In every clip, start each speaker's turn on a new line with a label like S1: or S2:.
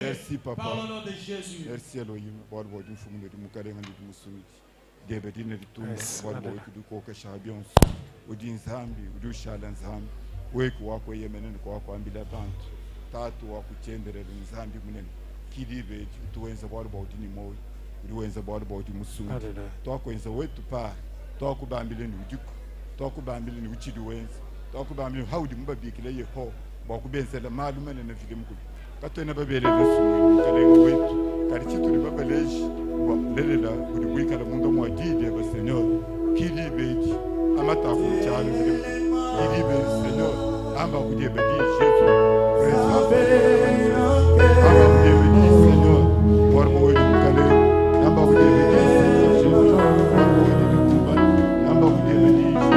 S1: Merci papa.
S2: Par le nom de Jésus.
S1: Merci Elohim. Bualu bua udi mfumu ne udi mukalenga ne udi musungidi. Diebe dina ditumba
S3: Yes,
S1: bualu bua
S3: hallelujah.
S1: udi ukokesha bionso. Udi Nzambi, udi ushala Nzambi. Weku wakueyemena ne kuakuambila bantu. Tatu wa kutshiendelele Nzambi munene. Kilibe edi utu wenza bualu bua udi ne muoyo. Udi wenza bualu bua udi musungidi.
S3: Hallelujah.
S1: Tuakuenza wetu pa tuakubambile ne udiku. Tuakubambile ne utshidi wenza. Tuakubambile haudi mubabikile Yehowa bua kubenzela malu manene vile mukulu. Katuena babelele nsumuinu mukalenga wetu, kadi tshitudi babaleji bua bulelela budi buikala munda mua diyi diebe Senyor. Kilibe edi amata aku tshialu vile mukulu. Kilibe edi Senyor, amba ku diebe diyi Jesu. Presence amba ku diebe diyi Senyor, bualu bua wetu mukalenga. Amba ku diebe diyi Senyor Jesu, bualu bua wetu dikumbana. Amba ku diebe diyi Jesu.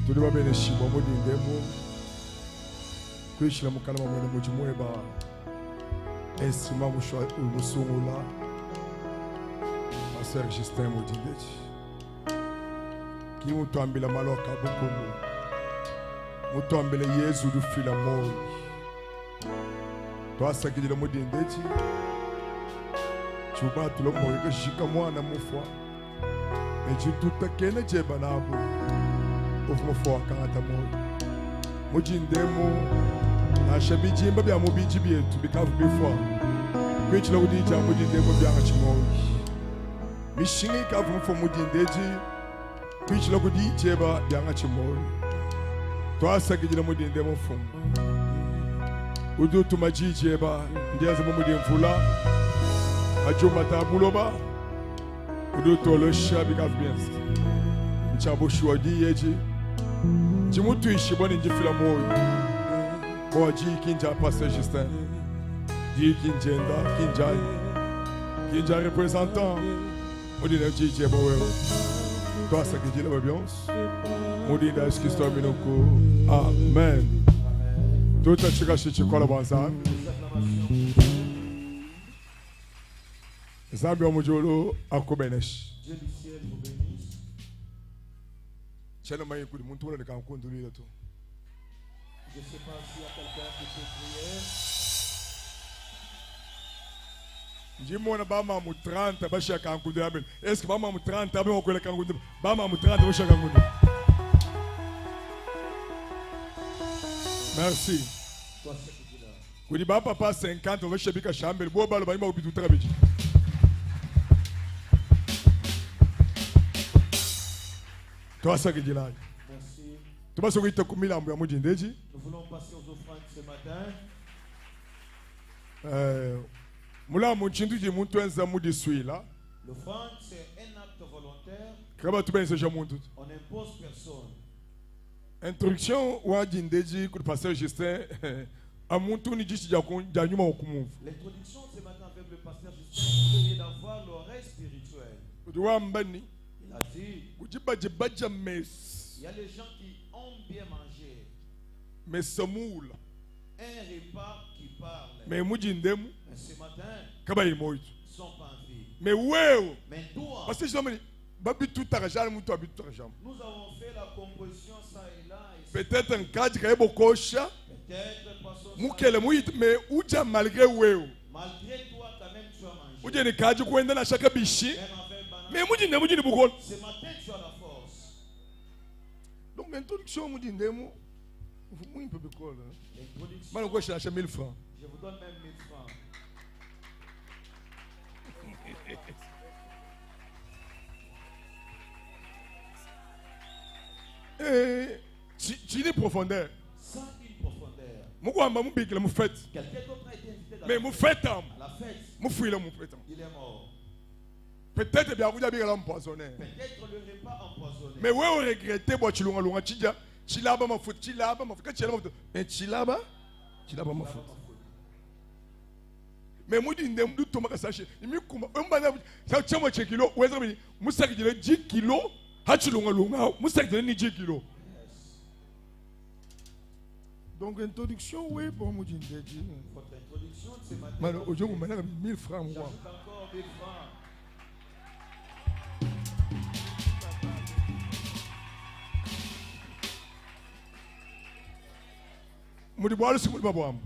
S4: Tuli babeneshibwa mudindemu kwishila mukana mwamwene muji mweba instrument musungula Pasteur Justin Mudindechi kimutwambila maloka bukumu mutwambile Yesu lufila moyo twasakidila mudindechi chuba tulo moyo kashika mwana mufwa echitutakene cheba nabo ufumufwa wakangata moyo mujindemu nasha bijimba bya mubiji byetu bikavu bifwa kwichila kudija mujindemu byanga chimoyi mishinga ikavu mufwa mudindeji kwichila kudicheba byanga chimoyi twasakidila mudindemu mfumu udutuma jijeba ndiaza mumudimvula ajuma tabuloba udutolosha bikavu byensi nchabushwa diyeji njimutwishibwa ninjifila moyo boa jikinja Pasteur Justin jikinjenda kinjai kinja représentant mudinda jijeba wewe twasakidila babyonse mudinda Yesu Kristo aminuku amen tutachika bwa Nzambi Nzambi wa mujulu akubeneshi
S2: Dieu du ciel vous bénisse.
S4: Chana mayi kuli muntu wala nikankundulila tu.
S2: Je ne sais pas s'il y a quelqu'un qui peut prier.
S4: Njimona bama mu 30 bashaka kankundulila bene. Est-ce que bama mu 30 abe wakwela kankundulila? Bama mu 30 bashaka kankundulila. Merci. Kuli ba papa 50 bashaka shambele bo balo bayima kubituta kabiji. Twasakidila.
S2: Merci.
S4: Tubasokita kumilambo ya mujindeji.
S2: Nous voulons passer aux offrandes ce matin.
S4: Mulamu nchindu ji muntu enza mudiswila.
S2: L'offrande, c'est un acte volontaire.
S4: Kaba tubenzeja muntu.
S2: On n'impose personne.
S4: Introduction wa dindeji ku pasteur Justin amuntu ni jishi ja nyuma okumuvu.
S2: L'introduction de ce matin avec le pasteur Justin, vous d'avoir l'oreille spirituelle.
S4: Udiwambani.
S2: Il a dit,
S4: kujibajibaja mes.
S2: Il y a les gens qui ont bien mangé.
S4: Mais samoula.
S2: Un repas qui parle.
S4: Mais mujindemu.
S2: Mais ce matin,
S4: kabayi moyo.
S2: Ils sont pas en vie.
S4: Mais wewe.
S2: Mais toi.
S4: Parce que je babitu tarajal mutu abitu tarajam.
S2: Nous avons fait la composition ça et là.
S4: Peut-être un cadre qui est bokosha.
S2: Peut-être passons.
S4: Mukele muit mais uja malgré wewe.
S2: Malgré toi quand même tu as mangé.
S4: Uje ni kaji kuenda na shaka bishi. Mais mujinde mujinde bukol.
S2: Ce matin tu as la force.
S4: Donc l'introduction mujindemu vous un peu bukol.
S2: L'introduction.
S4: Maloko cherche 1000 francs.
S2: Je vous donne même 1000 francs.
S4: Eh, tu dis profondeur.
S2: Sans une profondeur.
S4: Mukwamba mubikile mu fête.
S2: Quelqu'un d'autre a été invité dans
S4: mais mu fête
S2: à la fête.
S4: Mu fuile mu fête.
S2: Il est mort.
S4: Peut-être bien vous avez empoisonné.
S2: Peut-être le repas empoisonné.
S4: Mais ouais on regrette bo chilunga lunga chija chilaba mafuta chilaba mafuta chilaba mafuta. Mais chilaba chilaba mafuta. Mais mudi ndem du tomaka sachet. Imikuma umbana sa chama che kilo weza mi musakidile 10 kilo hachilunga lunga musakidile ni 10 kilo. Donc introduction oui pour mudindeji.
S2: Votre introduction de ce matin.
S4: Mano ojo ngumana 1000 francs moi.
S2: J'ajoute encore 1000 francs.
S4: Mudi bwalu simuli babwamba.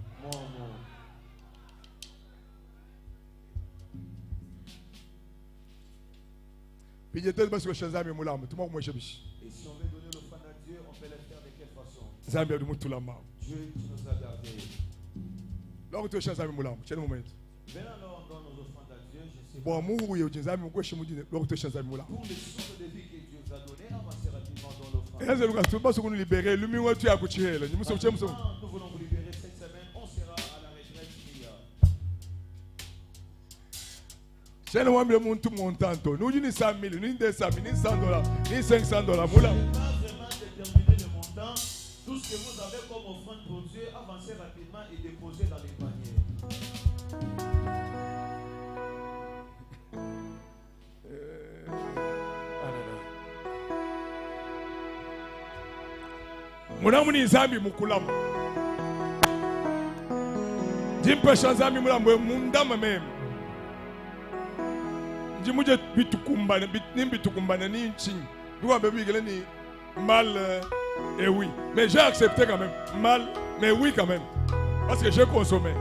S4: Et si
S2: on veut donner l'offrande à Dieu, on peut le faire de quelle façon? Dieu qui nous a gardés. Venons alors, on donne nos offrandes à Dieu. Je sais pas. Pour le souffle de vie que Dieu nous a donné, avancez rapidement dans l'offrande. Nous voulons vous libérer cette semaine. On sera à la retraite.
S4: C'est le muntu montanto. Nous ni 100 000, ni 200 000, ni 100 dollars, ni 500 dollars.
S2: Je n'ai pas vraiment déterminé le montant. Tout ce que vous avez comme offrande pour Dieu, avancez rapidement et déposez dans les paniers.
S4: Munamu ni zambi mukulama. Jimpesha zambi mulamwe mundama meme. Njimuje bitukumbane bitukumbane ni nchi. Duwa bebi ni mal et oui. Mais j'ai accepté quand même. Mal, mais oui quand même. Parce que j'ai consommé.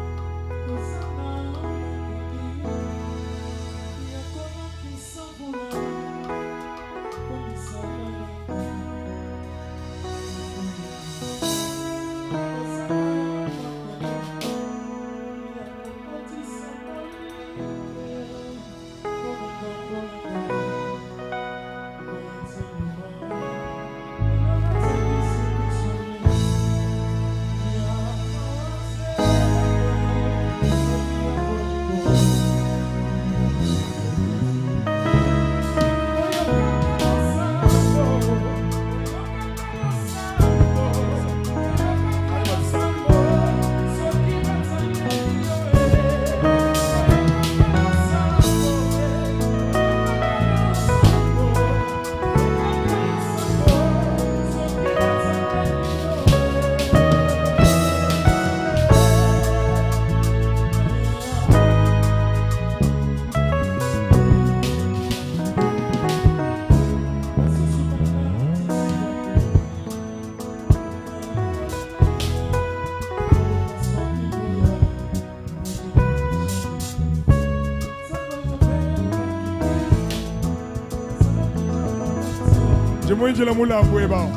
S4: Mwinjila mulambo eba.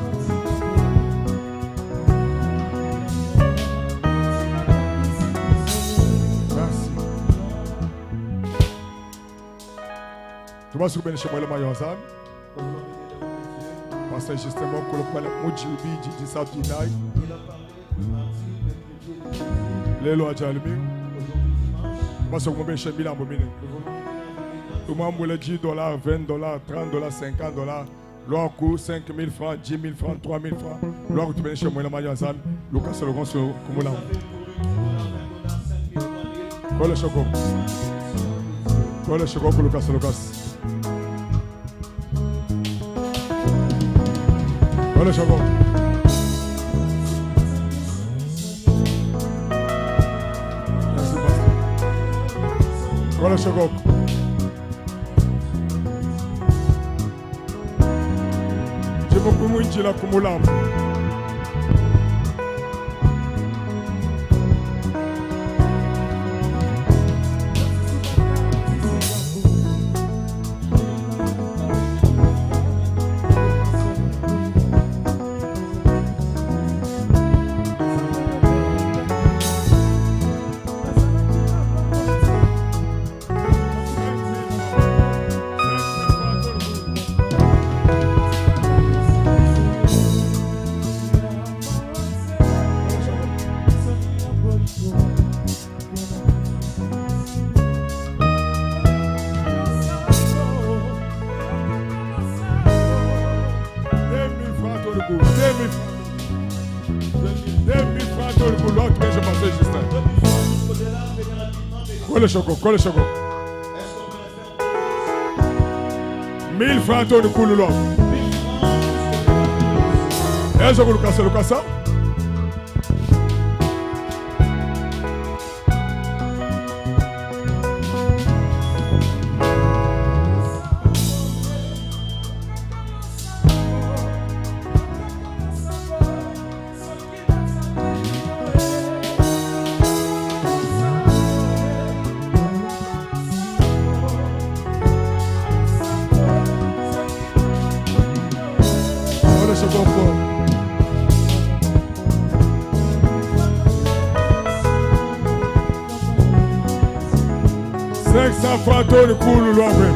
S4: Merci. Tubasi kubenisha mwele mayo nzambi. Pasteur Justin Mokolo kwala mujibi jiji sabinai. Lelo ajalimi. Tubasi kubenisha bilambo mine. Tumambule $10, $20, $30, $50. Lwaku 5000 francs, 10000 francs, 3000 francs. Lwaku tubeneshe mwena maji wa Nzambi. Lukasa lukonso
S2: Vous
S4: kumulamu.
S2: avez pour lui 10 dollars, 20 dollars, 5 000, 3 000.
S4: Kola shoko. Kola shoko lukasa lukasa. Kola shoko. Merci, pastor. Kola shoko. Jimukumwinjila kumulamu. Kola shoko, kola shoko.
S2: Est-ce qu'on peut le faire
S4: 1000 francs to kulu lwa.
S2: 1000 francs jusqu'au-delà?
S4: Ezo kulukasa lukasa. Kola shoko. Cinq cents francs to kulu lwa kwe.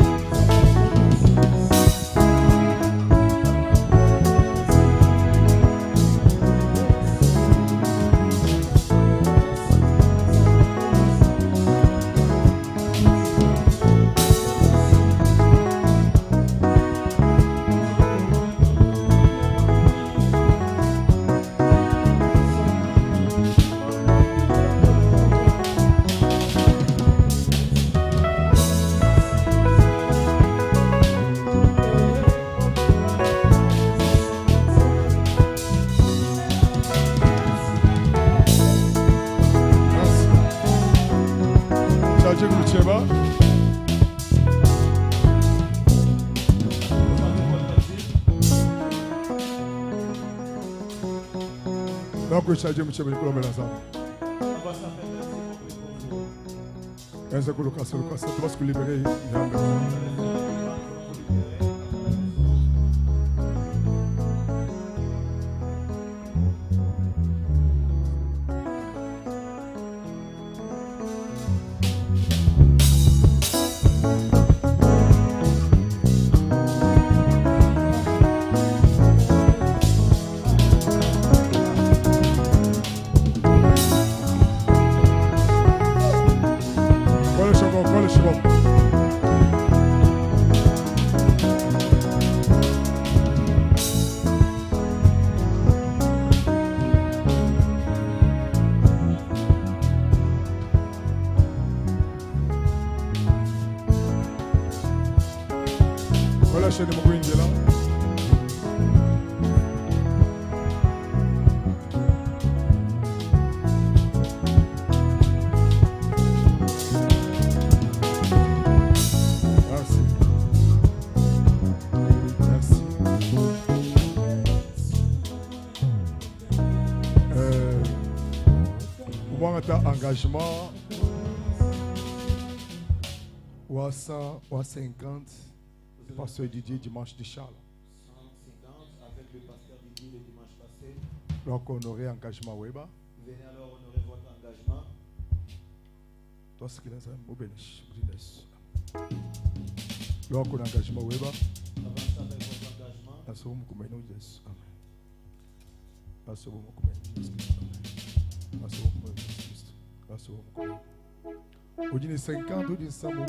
S4: Merci. Chaje kulucheba.
S2: Vous avez votre dîme.
S4: Nako chaje mucheba kulomela sana.
S2: On va s'en faire merci pour vous.
S4: Enza kulukasa lukasa tubasi kulibere yambe.
S2: Vous allez faire rapidement, nous allons vous libérer à la maison.
S4: Kola shoko, kola shoko. Kola shene mukwinjila. Merci. Merci. Ubangata engagement ou 100 ou 50 pasteur Didier dimanche de Charles.
S2: 150 avec le pasteur Didier le dimanche passé.
S4: Donc on aurait engagement weba.
S2: Venez alors honorer votre engagement.
S4: Toi ce qu'il a Donc on engagement weba.
S2: Avancez avec votre engagement.
S4: Amen. Amen. Udi ne 50 udi nsamu.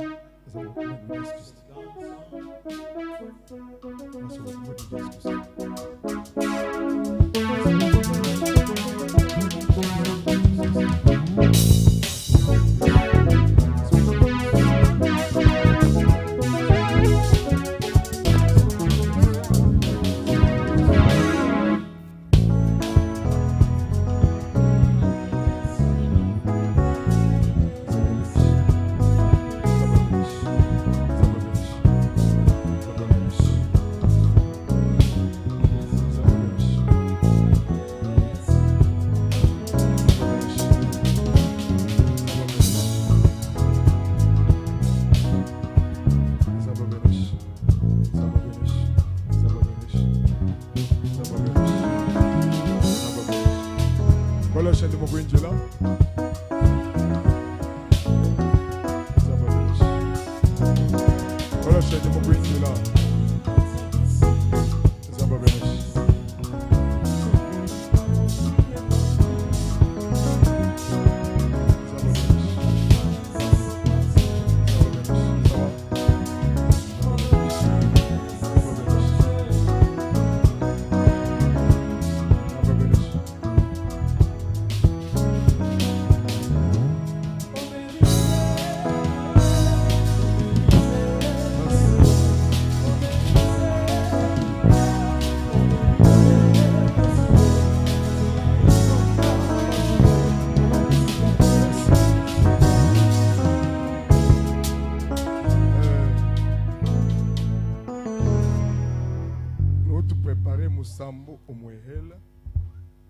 S4: Musambo omwehela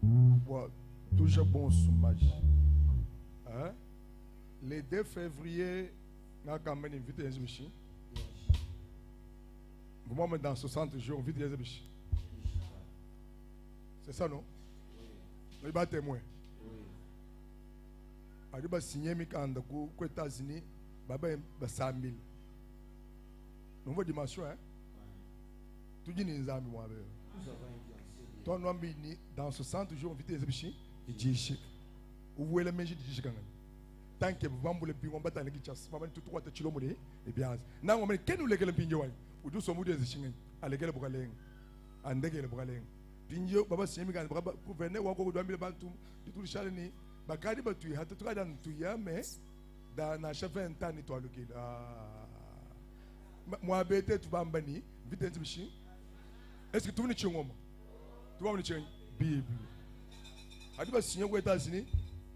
S4: bwa toujours bon sommage. Hein? Le 2 février, quand même invité Yezubishi. Vous dans 60 jours, invité Yezubishi. C'est ça, non? Il va témoin. Il va signer mikanda ku États-Unis, baba ba 100 000. Nouvelle dimension, hein? Tout dit nzambi moi. Toi, dans 60 jours, invité Yezubishi, il dit Vous voyez le méji dit tant que vous voulez bien, on va t'aller qui chasse, maman tout droit te chilo et bien. Non, mais qu'est-ce que nous les pinjo ou tout sommes des chingé, allez quel braleng, andeke le braleng. Pinjo, baba simi kan baba gouverneur ou encore doit bantu, tout le chaleni, bakadi batu, hatu tout dans tout ya mais dans na chef 20 ans ni toi le ah. Moi bête tu bambani, vite un Est-ce que tu veux chingoma? Tu vas me ching Bible. Adi ba signer aux États-Unis,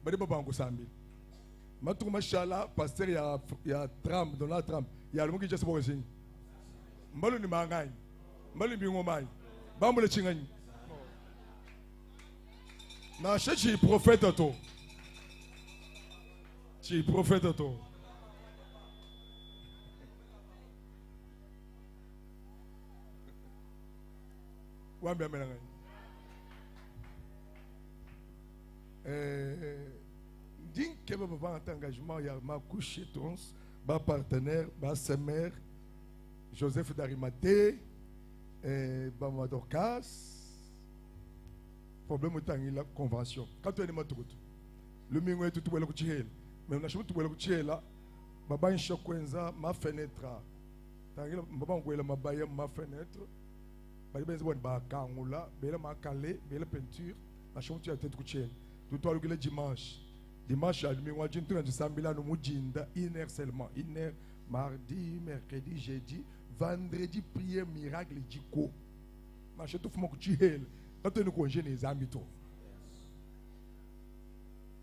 S4: bari baba ngo sambi. Matu mashala pasteur ya Trump, Donald Trump, ya lumu kicha sabo sinyi. Mbalu ni mangai. Mbalu bingo mai. Bambule chingani. Na chechi prophète to. Chi prophète to. Wambe amena ngai. Din ke ba ba engagement ya ma couche tons ba partenaire ba semer Joseph d'Arimathée ba Madorcas problème la convention quand tu es matukutu le mingo tout tout le kuchihela mais na shimu tout le kuchihela baba nshokwenza ma fenêtre tangila baba ngwela mabaya ma fenêtre ba benzi bon ba kangula bela makale bela peinture na shimu tu ya tête kuchihela tout le dimanche. Dimanche, à une heure seulement. Une heure, mardi, mercredi, jeudi, vendredi, prière, miracle, diko. Je tout mon Quand tu nous les amis, tout.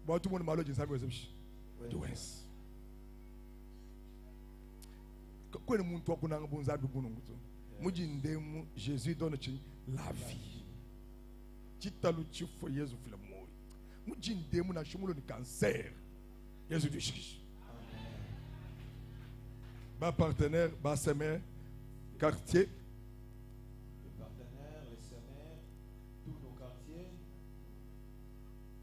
S4: Bon, tout le monde m'a dit, les amis, Quand le monde toi qu'on a un bon zabi bon Jésus donne la vie. Titalu chifo Jésus fil mujinde na shumulo ni cancer. Jésus dit. Ba partenaire, ba semeur, quartier.
S2: Les partenaires, les semeurs, tous nos quartiers.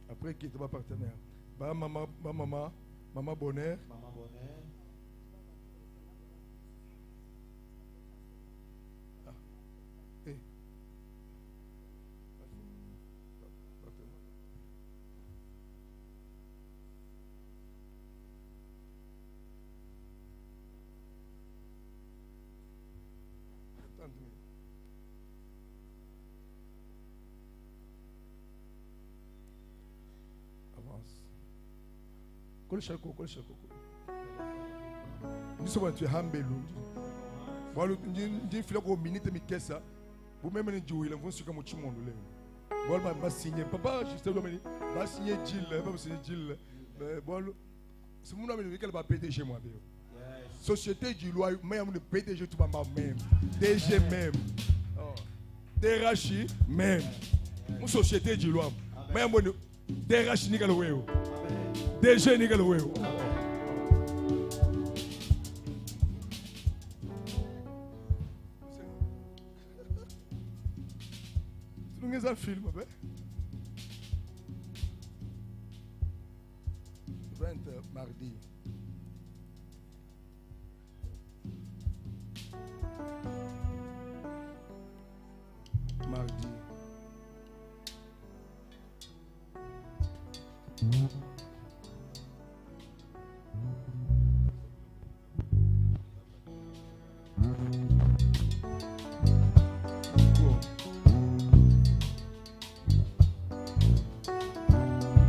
S4: Après qui est ba partenaire? Ba maman, ba maman, maman Bonheur.
S2: Maman Bonheur.
S4: Ah. Eh. Kolesha ko, kolesha ko. Ndiso bantu hambelu. Bwalu ndi fila ko minute mikesa. Bu meme ni juwila mvunsuka mu chimondo leo. Bwalu ba ba signer papa juste do meni ba signer Jill, ba signer Jill. Bwalu si muna meni wikala ba PDG moi be. Société du loi même le PDG tout bamba même. DG même. Oh. DRH même. Mu société du loi. Même bon DRH ni kala wewe. DG ni kala wewe. Tungeza film be. 20 mardi. Mardi.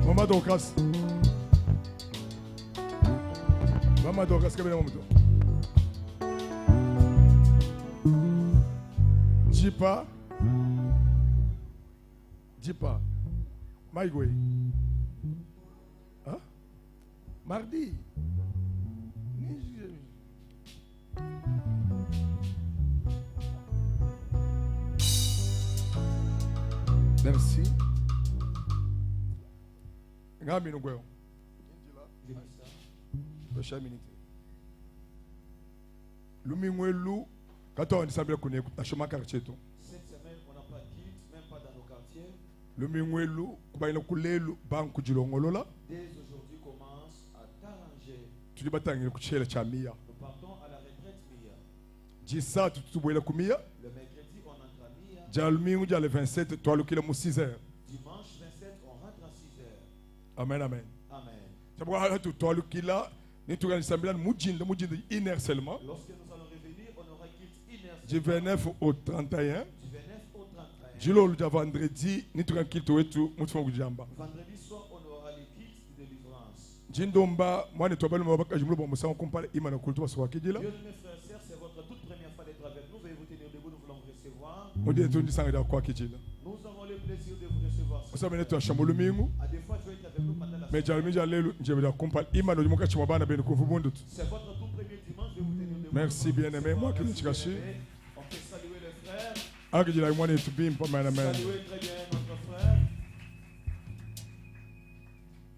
S4: Mama Dorcas. Mama Dorcas, que vem muito. Jipa. Jipa. Maïgoué. Hein? Mardi. Merci. Ngami nungwe. Prochaine minute. Lumingwelu, quand on dit kune na chemin quartier to.
S2: Cette semaine, on n'a pas de culte, même pas dans nos quartiers.
S4: Lumingwelu, kubaina kulelu banku jilongolola.
S2: Dès aujourd'hui, commence à t'arranger.
S4: Tudi batangire kuchela cha Mia.
S2: Nous partons à la retraite Mia.
S4: Jisa tutubwela kumia.
S2: Le mercredi, on entre à Mia.
S4: Jalmingu ja le 27 twalukila mu 6h.
S2: Dimanche 27, on rentre à 6h.
S4: Amen, amen.
S2: Amen.
S4: C'est pourquoi twalukila ni tuganisambila mujinda mujinda une heure seulement.
S2: Lorsque nous allons revenir, on aura culte une heure
S4: Du 29 au 31.
S2: Du 29 au 31.
S4: Jilo luja vendredi ni tukankilto wetu mutfongu jamba.
S2: Vendredi soir, on aura les cultes de délivrance.
S4: Jindomba mwana tobalo mabaka jumlo bon musango kumpala imana kultu baswa kidila.
S2: Bien mes frères et sœurs, c'est votre toute première fois d'être avec nous. Veuillez vous tenir debout, nous voulons vous recevoir.
S4: Modi tundi sanga da kwa kidila.
S2: Nous avons le plaisir de vous recevoir.
S4: Osama netu ashambulu mingu.
S2: À des fois, tu vas être avec nous pendant la
S4: Mais
S2: semaine.
S4: jalmi jalelu njebela kumpala imana odimuka chimabana benu kuvubundu.
S2: C'est votre tout premier dimanche, veuillez vous tenir debout.
S4: Merci bien-aimé, moi qui
S2: Merci,
S4: nchikashi.
S2: bien-aimé. On peut saluer les frères.
S4: Akidila mwana tubimpa mana mana.
S2: Saluer très bien notre frère.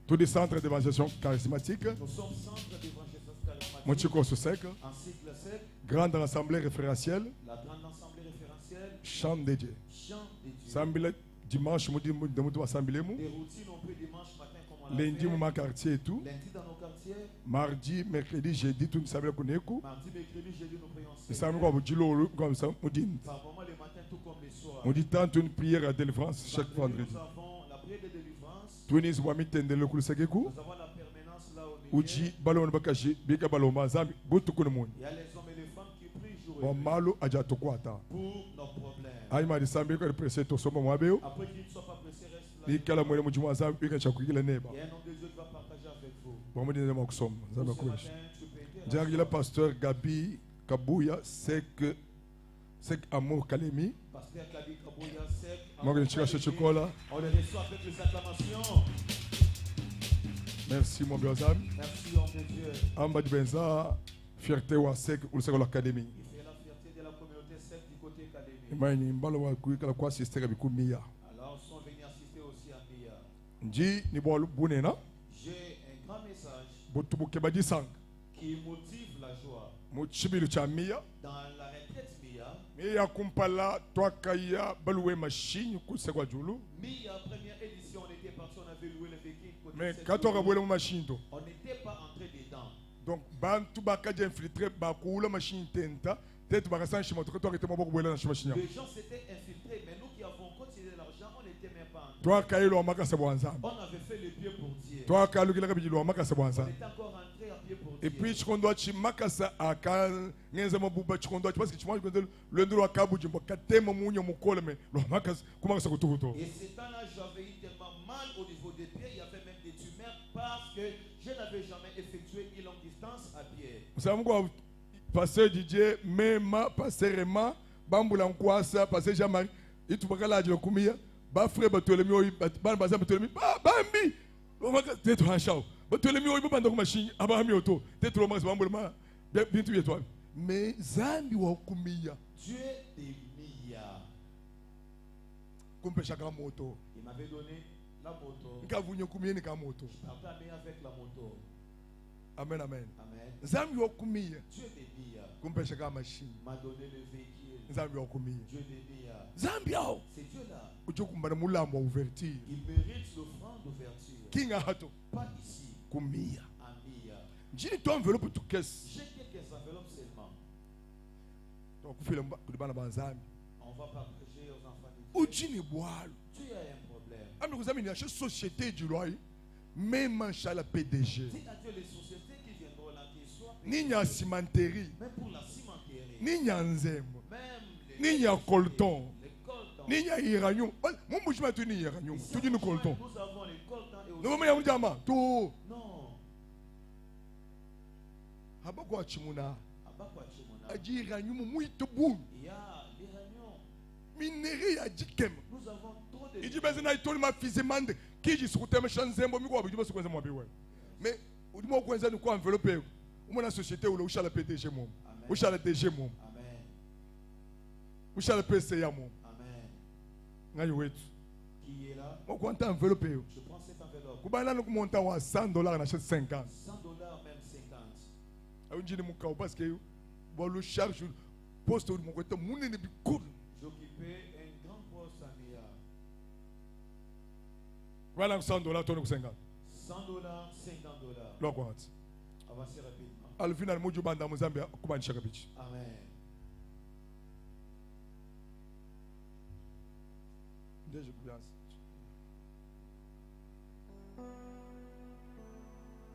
S4: Tous les centres d'évangélisation charismatique.
S2: Nous sommes centre d'évangélisation charismatique.
S4: Mochiko sec.
S2: En cycle sec.
S4: Grande assemblée référentielle.
S2: La grande assemblée référentielle.
S4: Chant de Dieu.
S2: Chant de Dieu.
S4: Sambile dimanche mudi mudi mutu assemblée mu.
S2: Des routines on prie dimanche matin comme on l'a
S4: Lundi
S2: fait.
S4: mu quartier et tout.
S2: Lundi dans nos quartiers.
S4: Mardi, mercredi, jeudi tout assemblée kuneku.
S2: Mardi, mercredi, jeudi nous prions.
S4: Ensemble kwa bujilo comme ça mudi.
S2: Par moment le matin tout comme le soir.
S4: On dit tant une prière à délivrance chaque vendredi.
S2: Nous avons la prière de délivrance.
S4: Tunis wa mitendele kulusekeku.
S2: Nous avons la permanence là au milieu.
S4: Uji balon bakaji bika baloma zambi butu kunumun.
S2: Il y a les hommes et les femmes qui prient jour et
S4: Wa
S2: nuit
S4: malu aja tokwata.
S2: pour nos problèmes.
S4: Ayima disambi ko pressé to soma mwabeo.
S2: Après qu'il ne soit pas pressé, reste là.
S4: Nikala mwele mujimu zambi bika chakukila neba.
S2: Il y a un homme de Dieu qui va partager avec vous.
S4: Bon mudi ndema kusoma zambi
S2: Ce
S4: kuishi.
S2: matin, tu peux aider.
S4: Jangila pasteur Gabi Kabuya sek sek amour Kalemi.
S2: Pasteur Gabi Kabuya sek.
S4: Moi je suis chocolat.
S2: On le reçoit avec les acclamations.
S4: Merci mon bien ami.
S2: Merci homme de Dieu.
S4: Amba Benza fierté wa sek ou sek l'académie.
S2: Il fait la fierté de la communauté sec du côté académie.
S4: Imani mbalo wa kuikala kwa sister bikumia.
S2: Alors sont venus assister aussi à Mia.
S4: Nji ni bolu bunena.
S2: J'ai un grand message
S4: Butubuke badisang.
S2: qui motive la joie.
S4: Muchibilu cha Mia.
S2: Dans la retraite Mia.
S4: Mia kumpala twakaya baluwe machine kusekwa julu.
S2: Mia première édition, on était parti, on avait loué le véhicule. côté
S4: Mais
S2: sept
S4: quand on
S2: jours.
S4: a loué machine to.
S2: On n'était pas entré dedans.
S4: Donc bantu bakaje infiltré bakula machine tenta tete bakasan shima to twakete maboko bwela na shima shinya.
S2: Les gens s'étaient infiltrés, mais nous qui avons continué l'argent, on n'était même pas entrés.
S4: Twakayelo makasa bwanza.
S2: On avait fait le pied pour Dieu.
S4: Twakalukila kabiji lwa makasa
S2: On
S4: bwanza.
S2: était encore entré à pied pour Dieu.
S4: Et puis chikondo chi makasa aka ngenza mabuba chikondo parce que chimwa chikondo lwendo lwa kabu jimbo katema munyo mukole me lwa makasa kumakasa kutukuto.
S2: Et ce temps-là, j'avais eu tellement mal au niveau des pieds, il y avait même des tumeurs parce que Je n'avais jamais effectué une longue distance à pied.
S4: Musangu wa pasteur Didier mema pasteur Rema bambula nkwasa pasteur Jean Marie itubakala kumia ba frère batwele mioyo bana baza batwele ba bambi lomaka tetu hanshao batwele mioyo babanda ku machine abami oto tetu lomaka bambula ma bintu byetu mais Nzambi wa kumia
S2: Dieu des milliards.
S4: Kumpesha ka moto.
S2: Il m'avait donné la moto.
S4: Nkavunye kumia ni ka moto.
S2: Je partais à Meya avec la moto.
S4: Amen, amen.
S2: Amen.
S4: Nzambi wa kumia.
S2: Dieu des milliards.
S4: Kumpesha ka machine.
S2: M'a donné le véhicule.
S4: Nzambi wa kumia.
S2: Dieu des milliards.
S4: Nzambi ao.
S2: C'est Dieu là.
S4: Ujo kumbana mulambo wa ouverture.
S2: Il mérite l'offrande d'ouverture.
S4: Kinga hato.
S2: Pas ici.
S4: Kumia.
S2: À Mia.
S4: Njini to enveloppe tu caisse.
S2: J'ai quelques enveloppes seulement.
S4: Donc kufila kudibana banzambi.
S2: On va partager aux enfants de Dieu.
S4: Ujini bwalo.
S2: Tu as un problème.
S4: Ami kuzami ni ache société du loyer. Même en chala PDG.
S2: Dis à Dieu les sociétés qui viendront là, qui soient
S4: Ni nya cimenterie.
S2: Même pour la cimenterie.
S4: Ni nya nzembo.
S2: Même les
S4: Ni nya colton.
S2: Les coltons.
S4: Ni nya uranium. Mon bouche tu ni uranium.
S2: Ici,
S4: Tu dis nous colton.
S2: Nous avons les coltons et aussi.
S4: Nous voyons diamant. Tout.
S2: Non.
S4: Habako achimuna.
S2: Habako achimuna.
S4: Aji uranium muito bu.
S2: Il y a l'uranium.
S4: Minerai ya jikem.
S2: Nous avons trop de
S4: Iji benze na itoli ma fizemande. Kiji sukutema shanzembo miko wabi jiba sukwenza mwabi wewe. Mais udimo kwenza ni kwa enveloppe. Umona société ule ushala PDG mom. Ushala DG mom.
S2: Amen.
S4: Ushala PCA mom.
S2: Amen.
S4: Ngai wetu.
S2: Qui est là?
S4: Mo kwanta enveloppe.
S2: Je prends cette enveloppe.
S4: Kubana no kumonta wa $100 na 50.
S2: $100 même 50.
S4: Ayo njini mukao parce que bolo charge poste uri mokweta munene bikulu.
S2: J'occupais un grand poste à Mia.
S4: Voilà $100 toni ku 50.
S2: $100, $50.
S4: Lo kwati.
S2: Avancez rapidement.
S4: Alvina muju banda mu Zambia kubanisha kabichi.
S2: Amen.
S4: Ndeje kubianza.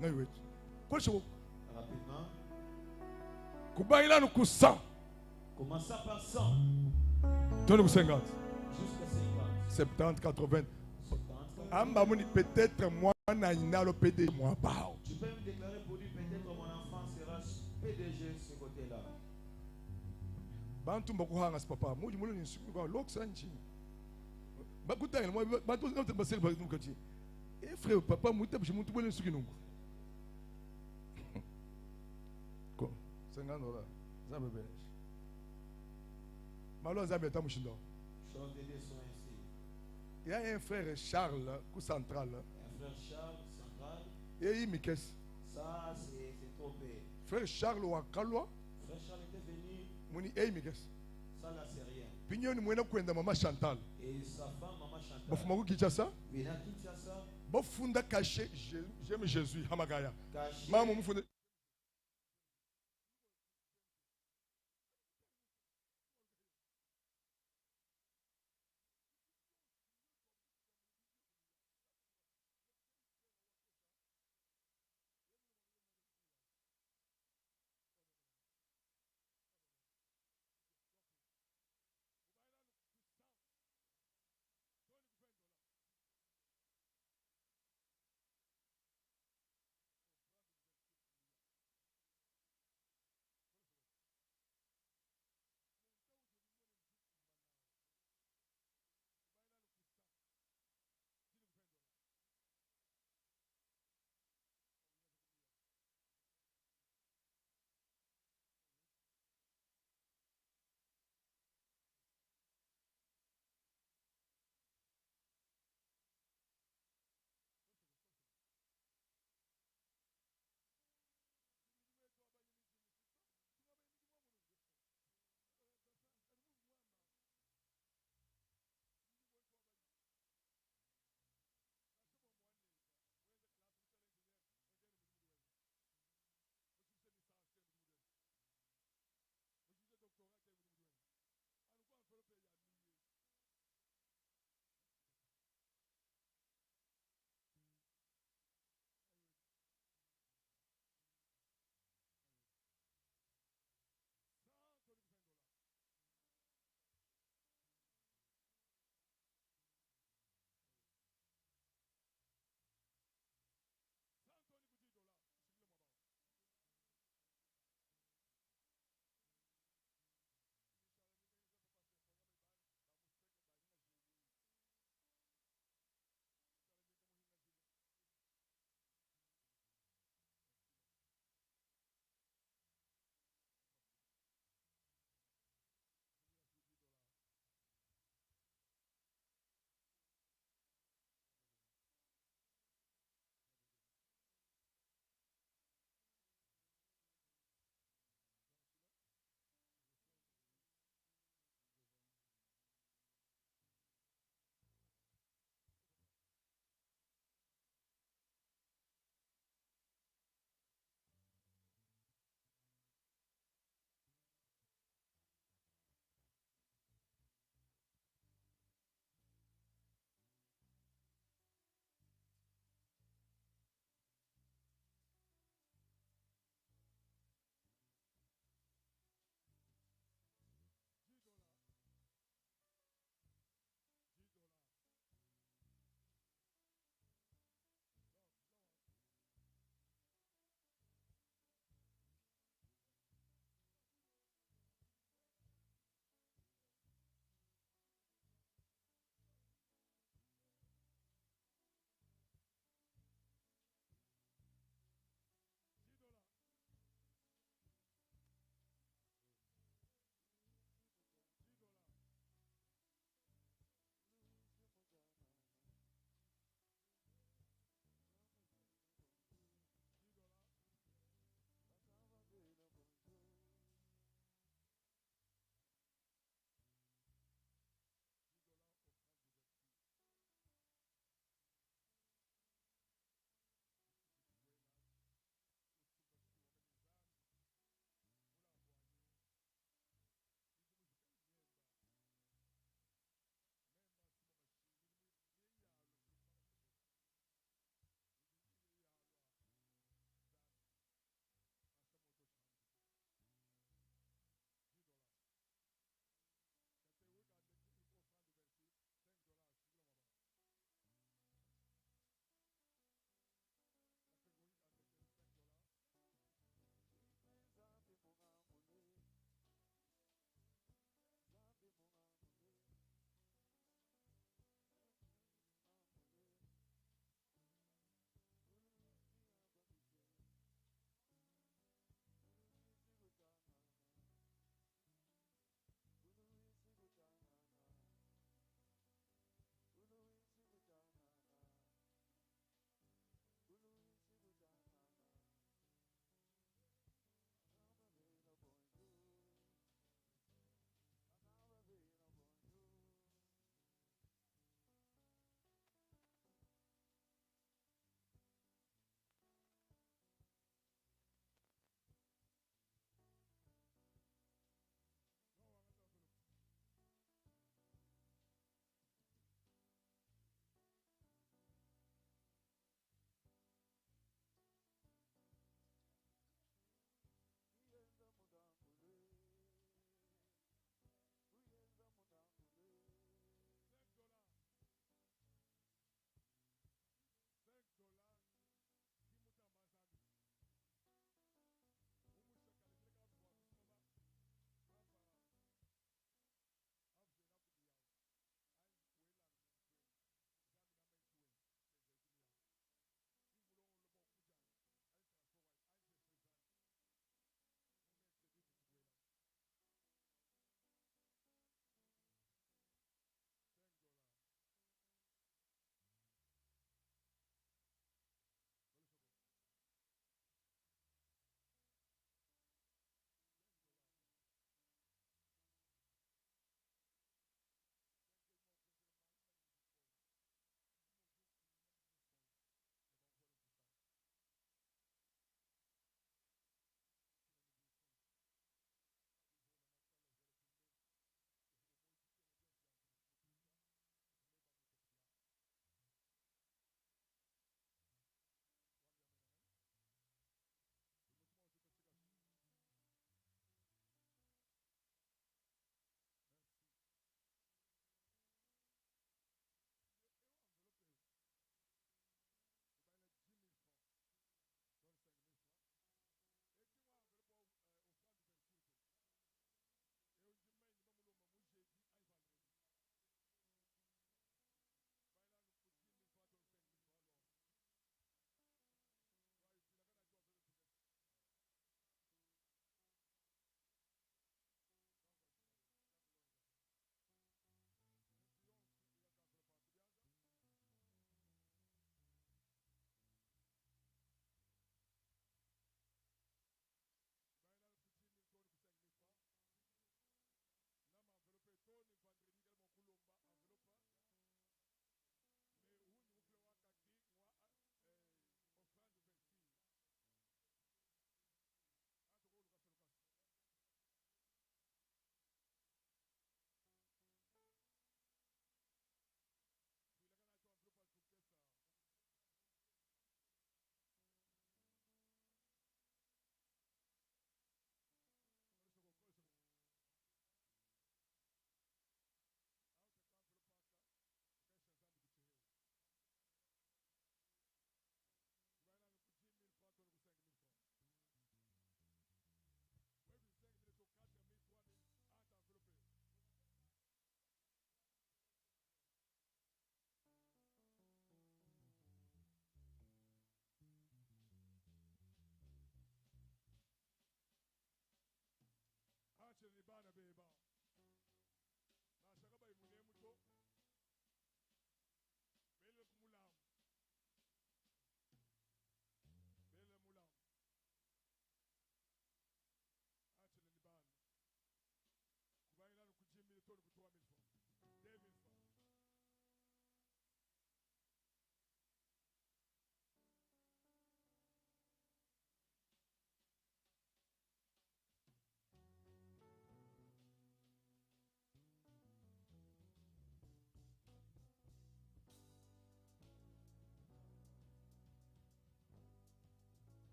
S4: Ngai wetu. Kwesho
S2: rapidement.
S4: Kubaila ku 100.
S2: Commença par 100.
S4: Toni ku 50.
S2: Jusqu'à 50.
S4: 70, 80.
S2: 70,
S4: Amba muni peut-être moi na inalo PD moi bao.
S2: Tu peux me déclarer pour lui peut-être mon enfant sera PDG ce côté-là.
S4: Bantu mbakuhanga si papa. Muji mulo ni nsuku kwa loksa nchi. Bakutanga moi bantu ngate basele ba nukati. Eh frère papa muta bishi muntu bole nsuki nungu. Ko $50. Nzambe beneshi. Malo Nzambe ta mushindo.
S2: Choses de Dieu sont ainsi.
S4: Il y a un frère Charles, coup central.
S2: Un frère Charles central.
S4: Et il Mikes.
S2: Ça, c'est trop peu.
S4: Frère Charles Wakalwa.
S2: Frère Charles était venu.
S4: Muni ei Mikes.
S2: Ça là, c'est rien.
S4: Pignon ni mwena kwenda mama Chantal.
S2: Et sa femme, maman Chantal.
S4: Bafuma ku Kinshasa.
S2: Vena Kinshasa.
S4: Bafunda caché, j'aime Jésus, Hamagaya.
S2: Caché.
S4: Maman mufunda